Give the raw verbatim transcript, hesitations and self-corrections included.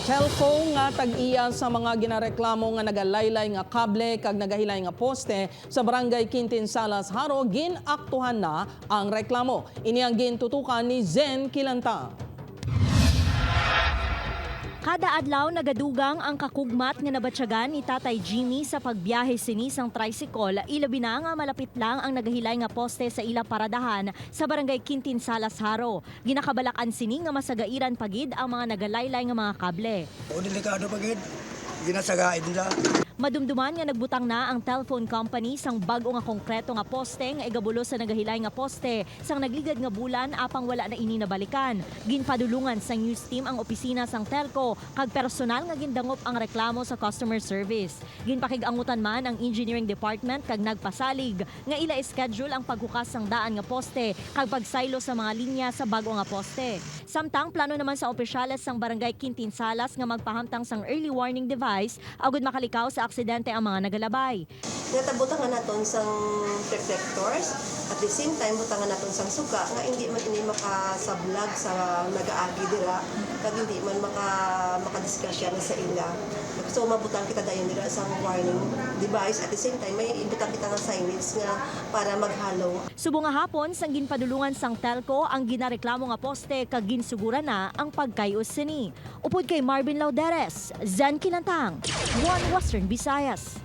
Telco nga tag-iya sa mga ginareklamo nga nagalaylay nga kable kag nagahilay nga poste sa Barangay Quintin Salas, Jaro, gin-aktuhan na ang reklamo. Ini ang gintutukan ni Zen Kilantang. Kada adlaw nagadugang ang kakugmat nga nabatyagan ni Tatay Jimmy sa pagbiyahe sini sang tricycle, ilabi na nga malapit lang ang nagahilay nga poste sa ila paradahan sa Barangay Quintin Salas, Jaro. Ginakabalakan sini nga masagairan pa gid ang mga nagalaylay nga mga kable. O, delikado pa gid. Ginasagaid nila. Madumduman nga nagbutang na ang telephone company sang bag-o nga konkreto nga poste nga igabulos sa nagahilay nga poste sang nagligad nga bulan, apang wala na ini nabalikan. Ginpadulungan sang news team ang opisina sang Telco kag personal nga gindangop ang reklamo sa customer service. Ginpakig-angutan man ang engineering department kag nagpasalig nga ila schedule ang paghukas sang daan nga poste kag pagsaylo sa mga linya sa bag-o nga poste. Samtang plano naman sa opisyales sang Barangay Quintin Salas nga magpahamtang sang early warning device agud makalikaw sa aksidente ang mga nagalabay. Nga tabutangan naton sang reflectors, at the same time butangan naton sang suga nga hindi man ini makasablag sa nagaagi dira kag hindi man maka makadisgrasya na sa ila. So mabutang kita dayon dira sang warning device, at the same time may ibutang kita nga signage nga para maghalo. Subong nga hapon, sang ginpadulungan sang Telco ang ginareklamo nga poste kag ginsuguran na ang pagkay-os sini. Upod kay Marvin Lauderes, Zen Kinantang, One Western Visayas.